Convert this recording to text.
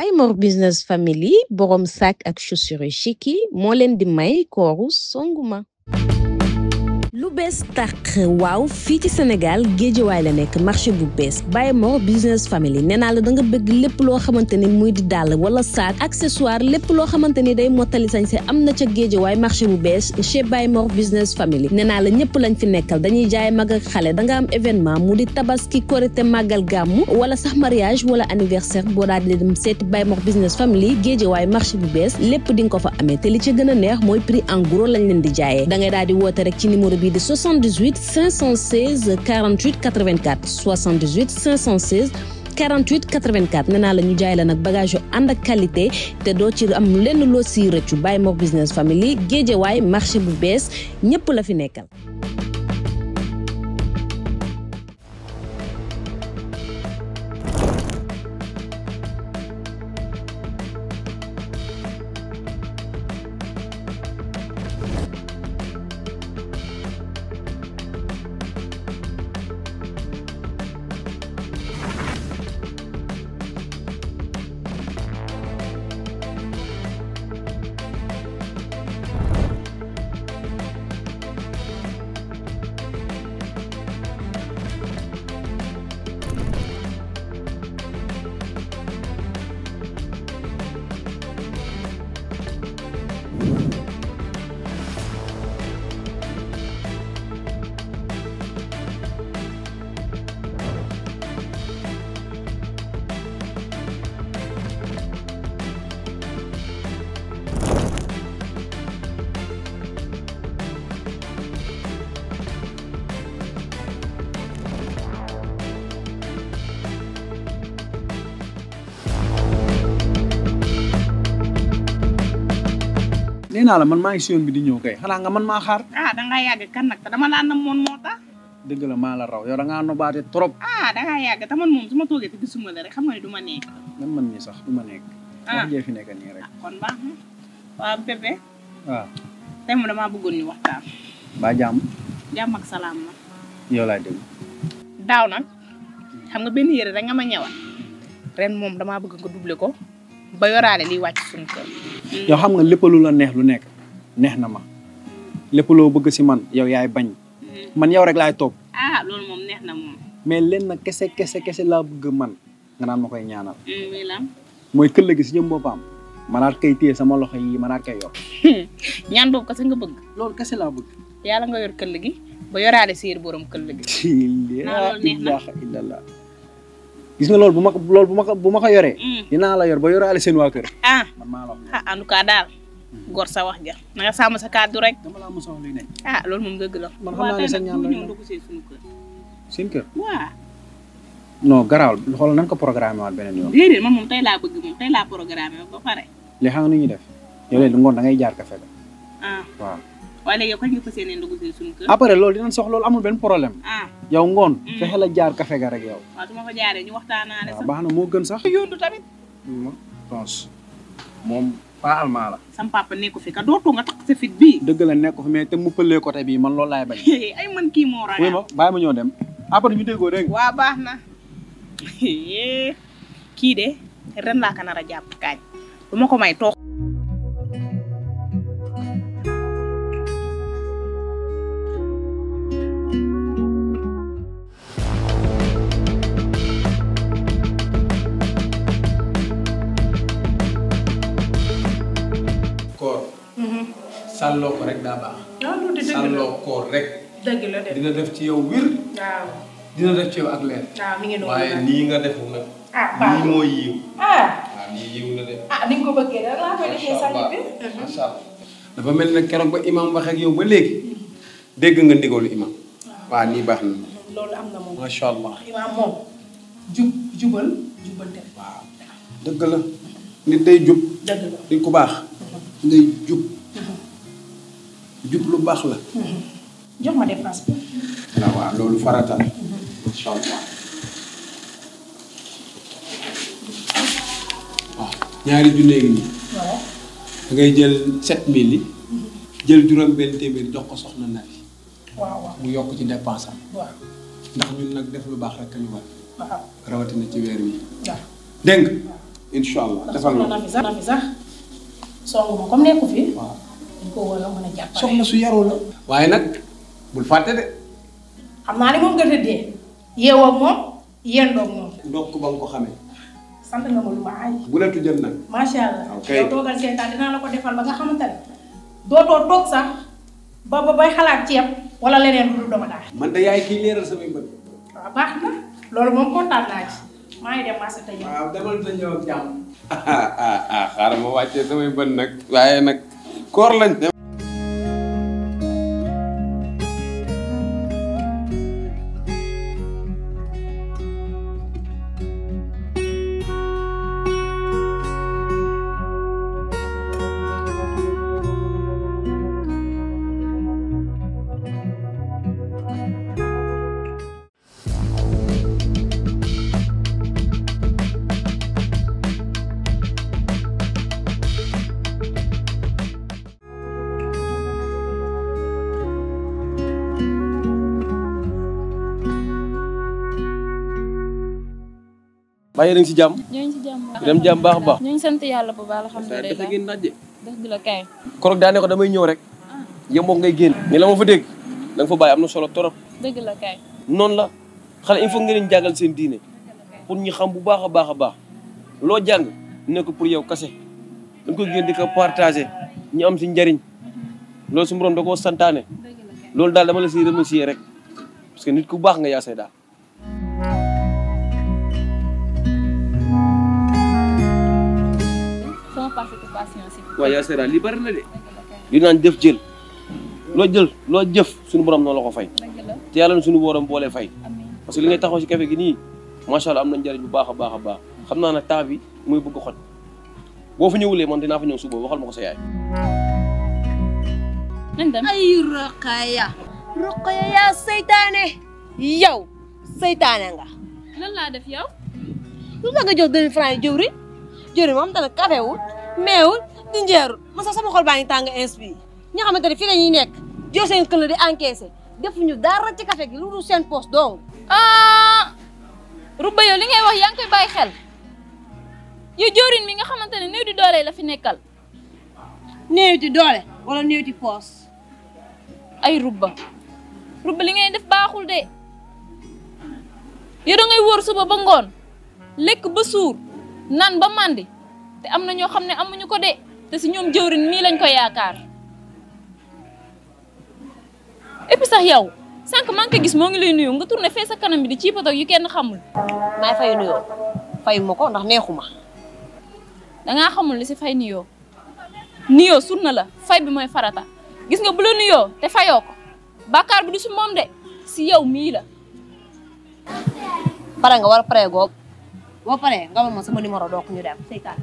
Baye Mor Business Family borom sac ak chaussures chic yi moo leen di may kooru Songuma. lu bees tàq waaw fii ci Sénégal Géejawaay la nekk marché bu bees Baye Mor Business Family nee naa la da nga bëgg lépp loo xamante ni muy di dàll wala sac accessoire lépp loo xamante ni day mottali sañse am na ca Géejawaay marché bu bees chez Baye Mor Business Family nee naa la ñëpp lañ fi nekkal dañuy jaay mag ak xale da nga am événement mu di tabaski korité màggal gàmmu wala sax mariage wala anniversaire boo daal di dem seeti Baye Mor Business Family Géejawaay marché bu bees lépp di nga ko fa amee te li ci gën a neex mooy prix en gros lañ leen di jaayee da ngay daal di woote rek ci numéro de 78 516 48 84 78 516 48 84 nee naa la ñu jaay la nag bagage yu ànd ak qualité te doo ci am lenn loo siy rëccu Baye Mor Business Family Géejawaay marché bu bees ñëpp la fi nekkal. nee naa la man maa ngi si yoon bi di ñëw kay xanaa nga man maa xaar. da ngaa yàgg kan nag te dama laa namoon moo tax. dëgg la maa la raw yow da ngaa nobaate trop. da ngaa yàgg te man moom su ma toogee te gisuma la rek xam nga ne du ma nekk. man mii sax du ma nekk. wax jee fi nekk nii rek. kon baax na waaw Bébé. waaw. tey moom damaa bëggoon ñu waxtaan. ba jàmm. jàmm ak salaam la. yow laay déglu. daaw nag xam nga benn yére rek nga ma ñëwal ren moom damaa bëgg nga doublé ko ba yoraale liy wàcc suñu kër. yow xam nga lépp lu la neex lu nekk neex na ma lépp loo bëgg si man yow yaay bañ man yow rek laay toog. loolu moom neex na moom. mais leen na kese laa bëgg man nga naan ma koy ñaanal. muy lan. mooy këll gi si jëm boppam manaat kay téye sama loxo yi manaat kay yor. ñaan boobu kese nga bëgg. loolu kese laa bëgg. yàlla nga yor këll gi ba yoraale siir borom këll gi. laa ilaaha illallah. gis nga loolu bu ma ko yoree. dinaa la yor ba yoraale seen waa kër. man maa la wax. en tout cas daal. gor sa wax ja na nga sàmm sa kàddu rek. dama laa mos a wax luy nekk. loolu moom dëgg la. man xam naa ne sa ñaan la ñëw dugg see suñu kër. seen kër. waaw. non garaawul xoolal nan ko programmé waat beneen yoon. déedéet man moom tey laa bëgg moom tey laa programmé ba pare. li xam nga ni ñuy def yow léegi ngoon da ngay jaar café ga. waaw. waaye léegi yow kañ nga fas yéene dugg see suñu kër. après loolu dinañ sox loolu amul benn problème. yow ngoon. fexe la jaar café ga rek yow. waaw su ma fa jaaree ñu waxtaanaale sax. waaw baax na moo gën sax. yóndu tamit. tons moom pas allemand la. sam papa nekku fi ka dootoo nga tax sa fit bii. dëgg la nekku fi mais te mu pëlee côté bii man loolu laay bañ. ay man kii moo ragal. oui ma bàyyi ma ñëw dem après ñu déggoo dégg nga. waaw baax na. kii de ren laa ko nar a jàpp kaañ du ma ko may toog. sàlloo ko rek daa baax. sàlloo koor rek. dëgg la de dina def ci yow wir. waaw. dina def ci yow ak leer. waaw mi ngi noonu waaye nii nga defu nag. nii moo yiiw. waaw nii yiiw na de. ni nga ko bëggee rek laa koy defee sax bi. macha allah dafa mel ne keroog ba imam wax ak yow ba léegi. dégg nga ndigalu imam. waaw nii baax na. loolu am na moom. macha allah. imam moom. jubal jubante. waaw dëgg la. nit day jub. dëgg la nit ku baax. ngay jub. jub lu baax la. jox ma dépense bi. waaw loolu farata la. incha allah. waaw ñaari junne gi nii. waaw. da ngay jël 7000 yi. jël juróom-benn téeméer jox ko soxna Nafi. waaw. mu yokk ci dépense am. waaw. ndax ñun nag def lu baax rek ñu war. waaw. rawatina ci weer wi. waaw. dégg nga inshallah defal na fi sax songu ma comme nekku fi waaw dañ ko war a mën a jàppale soxna su yaroo la waaye nag bul fàtte de xam naa ne moom nga tëddee yeewoo moom yendoo moom ndokk ba nga ko xamee sant nga ma lu ma ay bu la tujjën nag macha allah ok yow toogal seetaan dinaa la ko defal ba nga xamante ne dootoo toog sax ba bay xalaat ceeb wala leneen lu dul dama daal man de yaay kii leeral samay bët waaw baax na loolu moom kontaan naa ci maa ngi dem marché te ñëw waaw demal te ñëw ak jàmm xaaral ma wàccee samay bët nag waaye nag koor lañ dem bàyyi nañ si jàmm ñoo ngi si jàmm dem jàmm baax a baax ñu ngi sant yàlla bu baax alhamdulilah dafa génn naaj de dëgg la kay korog daa ne ko damay ñëw rek yow moom ngay génn ni la ma fa dégg da nga fa bàyyi am na solo torop dëgg la kay noonu la xale il faut ngeen jàngal seen diine pour ñu xam bu baax a baax loo jàng nekk pour yow kase dañ ko génn di ko partagé ñu am si njariñ loolu su borom da koo santaane loolu daal dama la siy remercier rek parce que nit ku baax nga yaa say daal sama participation si waaw yaa say daal lii bari na de li naan jëf jël loo jëf suñu borom noonu la ko fay dëgg la te yàlla na suñu borom boole fay amiin parce que li ngay taxaw si café gi nii macha allah am na njariñ bu baax a baax xam naa nag temps bi muy bëgg xot boo fa ñëwulee man dinaa fa ñëw suba waxal ma ko sa yaay nañ dem ay Rokhaya yaa seytaane yow seytaane nga lan laa def yow lu tax nga jox 2000 francs yi jëwri moom tamit café wul meewul di njeerul man sax sama xol baa ngi tàng inspi ñi xamante ne fii la ñuy nekk jël seen këll di encaissé defuñu dara ci café gi lu dul seen poche donc Rouba yow li ngay wax yaa ngi koy bàyyi xel yow jëwriñ mi nga xamante ne néew di doole la fi nekkal néew ci doole wala néew ci poche ay Rouba li ngay def baaxul de yow da ngay wóor suba ba ngoon lekk ba suur naan ba màndi te am na ñoo xam ne amuñu ko de te si ñoom jëwriñ mii lañ ko yaakaar et puis sax yow sànq maa ngi ko gis moo ngi lay nuyu nga tourné fee sa kanam bi di ciipatoo yu kenn xamul maay fay nuyoo fayu ma ko ndax neexuma dangaa xamul li si fay nuyoo sunna la fay bi mooy farata gis nga bu la nuyoo te fayoo ko bàkkaar bi du si moom de si yow mii la pare nga war a pare googu boo paree nga ma sama numéro dook ñu dem seytaan